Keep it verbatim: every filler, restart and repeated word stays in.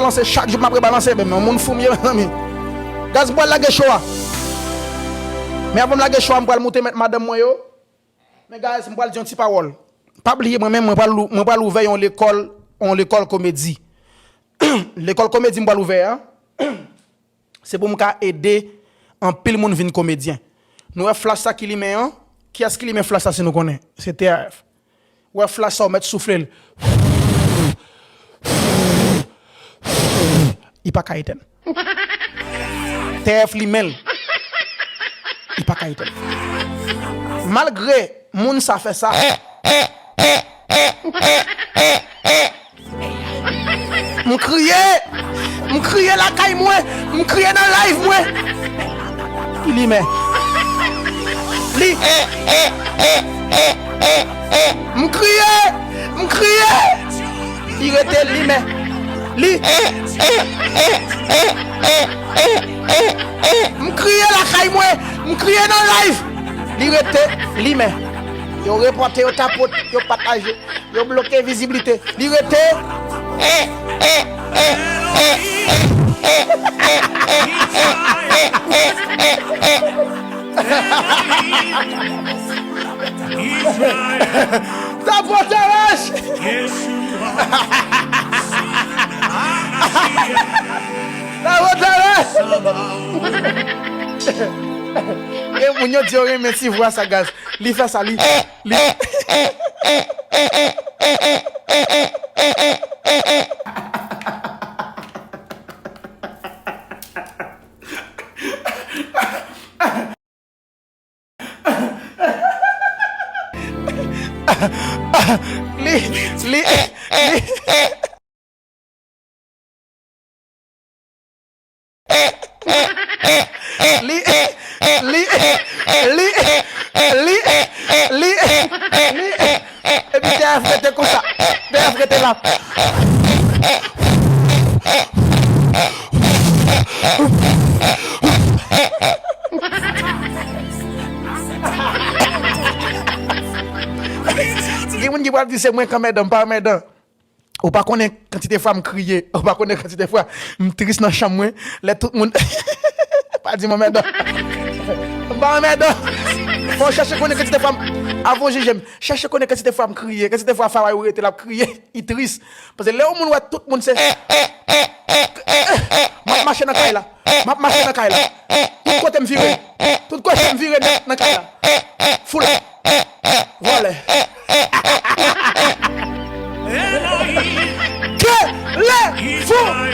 Balanse, chak jou m ap rebalanse, men yon moun fou m ye, mezanmi. Guys, m pral lage show a. Men avan m lage show a, m pral moute met madanm mwen yo. Men guys, m pral di yon ti pawòl. Pa bliye mwen menm, mwen pral, mwen pral ouvè yon lekòl, yon lekòl komedi. Lekòl komedi m pral ouvè a, se pou m ka ede anpil moun vin komedyen. Nou wè flach sa ki limen an? Kiyès ki limen flach sa si nou konnen? Se T R F. Ou wè flach sa ou mèt soufle l. Li pa ka etèn. T R F limen l. Li pa ka etèn. Malgre moun sa fè sa, m kriye, m kriye lakay mwen, m kriye nan live mwen. Li limen. Li. M kriye, m kriye. Li rete limen. Li. M kriye lakay mwen, m kriye nan live. Li rete limen. Yo repòte, yo tapot, yo pataje, yo bloke viziblite. Li rete. Tapot aranje. Tapot aranje. E moun yo di yo renmen ti vwa sa, guys. Li fè sa, li, li. Li, li, li. Li, li, li, li, li, li, epi T R F rete konsa. T R F rete la. Gen moun ki pral di se mwen k anmèdan, m pa anmèdan. Ou pa konnen kantite fwa m kriye. Ou pa konnen kantite fwa m tris nan chanm mwen. Lè tout moun. Pa di m anmèdan. M pa anmèdan. Fò w chèche konnen kantite fwa m. Avan w jije m, chèche konnen kantite fwa m kriye. Kantite fwa Faray ou rete l ap kriye. Li tris. Paske lè yon moun wè tout moun se. M ap mache nan kay la. M ap mache nan kay la. Tout kote m vire. Tout kote m vire nan, nan kay la. Foule. Vòlè. Kele fou.